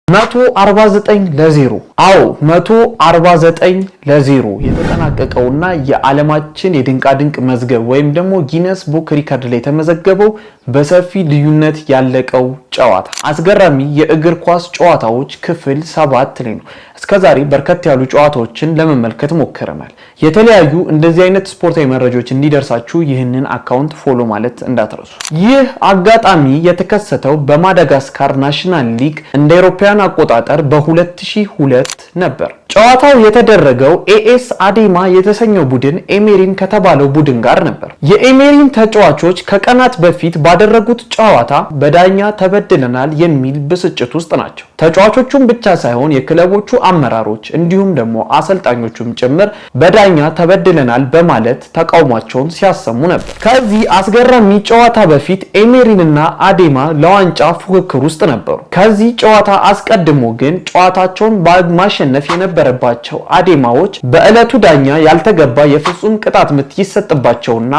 149-0። አዎ፣ 149-0 የተጠናቀቀውና የዓለማችን የድንቃድንቅ መዝገብ ወይም ደግሞ Guinness Book Record ላይ የተመዘገበው በሰፊ ልዩነት ያለቀው ጨዋታ፣ አስገራሚ የእግር ኳስ ጨዋታዎች ክፍል 7 ላይ ነው። እስከዛሬ በርከት ያሉ ጨዋታዎችን ለመመልከት ሞክረናል። የተለያዩ እንደዚህ አይነት ስፖርታዊ መረጃዎች እንዲደርሳችሁ ይህንን account follow ማለት እንዳትረሱ። ይህ አጋጣሚ የተከሰተው በማዳጋስካር National League እንደ አውሮፓውያን አቆጣጠር በ2002 ነበር። ጨዋታው የተደረገው ኤኤስ አዴማ የተሰኘው ቡድን ኤሜሪን ከተባለው ቡድን ጋር ነበር። የኤሜሪን ተጫዋቾች ከቀናት በፊት ባደረጉት ጨዋታ በዳኛ ተበድለናል የሚል ብስጭት ውስጥ ናቸው። ተጫዋቾቹም ብቻ ሳይሆን የክለቦቹ አመራሮች እንዲሁም ደግሞ አሰልጣኞቹም ጭምር በዳኛ ተበድለናል በማለት ተቃውሟቸውን ሲያሰሙ ነበር። ከዚህ አስገራሚ ጨዋታ በፊት ኤሜሪንና አዴማ ለዋንጫ ፉክክር ውስጥ ነበሩ። ከዚህ ጨዋታ አስቀድሞ ግን ጨዋታቸውን ማሸነፍ የነበረባቸው አዴማዎች በዕለቱ ዳኛ ያልተገባ የፍጹም ቅጣት ምት ይሰጥባቸውና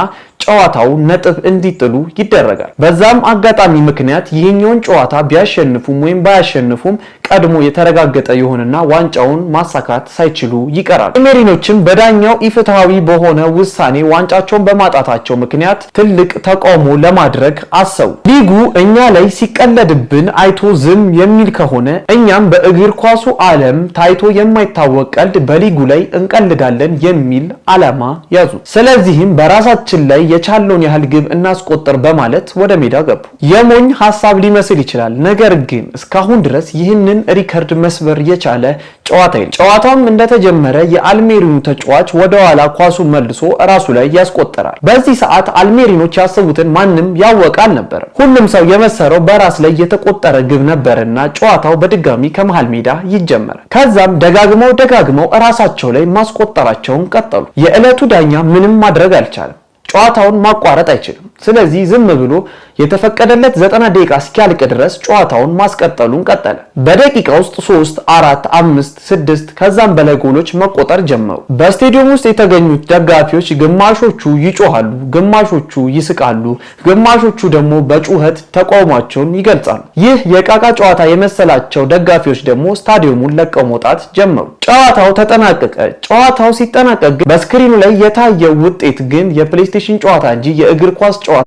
ጨዋታው ነጥብ እንዲጥሉ ይደረጋል። በዛም አጋጣሚ ምክንያት ይህኛውን ጨዋታ ቢያሸንፉም ወይም ባያሸንፉም ቀድሞ የተረጋገጠ ይሆንና ዋንጫውን ማሳካት ሳይችሉ ይቀራሉ። ኤሜሪኖችም በዳኛው ኢፍትሐዊ በሆነ ውሳኔ ዋንጫቸውን በማጣታቸው ምክንያት ትልቅ ተቃውሞ ለማድረግ አሰቡ። ሊጉ እኛ ላይ ሲቀለድብን አይቶ ዝም የሚል ከሆነ እኛም በእግር ኳሱ ዓለም ታይቶ የማይታወቅ ቀልድ በሊጉ ላይ እንቀልዳለን የሚል ዓላማ ያዙ። ስለዚህም በራሳችን ላይ የቻልነውን ያህል ግብ እናስቆጥር በማለት ወደ ሜዳ ገቡ። የሞኝ ሀሳብ ሊመስል ይችላል። ነገር ግን እስካሁን ድረስ ይህንን ሪከርድ መስበር የቻለ ጨዋታ የለም። ጨዋታውም እንደተጀመረ የአልሜሪኑ ተጫዋች ወደ ኋላ ኳሱ መልሶ እራሱ ላይ ያስቆጥራል። በዚህ ሰዓት አልሜሪኖች ያሰቡትን ማንም ያወቀ አልነበረም። ሁሉም ሰው የመሰለው በራስ ላይ የተቆጠረ ግብ ነበርና ጨዋታው በድጋሚ ከመሃል ሜዳ ይጀመራል። ከዛም ደጋግመው ደጋግመው እራሳቸው ላይ ማስቆጠራቸውን ቀጠሉ። የዕለቱ ዳኛ ምንም ማድረግ አልቻለም። ጨዋታውን ማቋረጥ አይችልም። ስለዚህ ዝም ብሎ የተፈቀደለት 90 ደቂቃ እስኪያልቅ ድረስ ጨዋታውን ማስቀጠሉን ቀጠለ። በደቂቃ ውስጥ 3፣ 4፣ 5፣ 6 ከዛም በላይ ጎሎች መቆጠር ጀመሩ። በስቴዲየም ውስጥ የተገኙት ደጋፊዎች ግማሾቹ ይጮሃሉ፣ ግማሾቹ ይስቃሉ፣ ግማሾቹ ደግሞ በጩኸት ተቃውሟቸውን ይገልጻሉ። ይህ የቃቃ ጨዋታ የመሰላቸው ደጋፊዎች ደግሞ ስታዲየሙን ለቀው መውጣት ጀመሩ። ጨዋታው ተጠናቀቀ። ጨዋታው ሲጠናቀቅ ግን በ screen ኑ ላይ የታየው ውጤት ግን የ PlayStation ጨዋታ እንጂ የእግር ኳስ ጨዋታ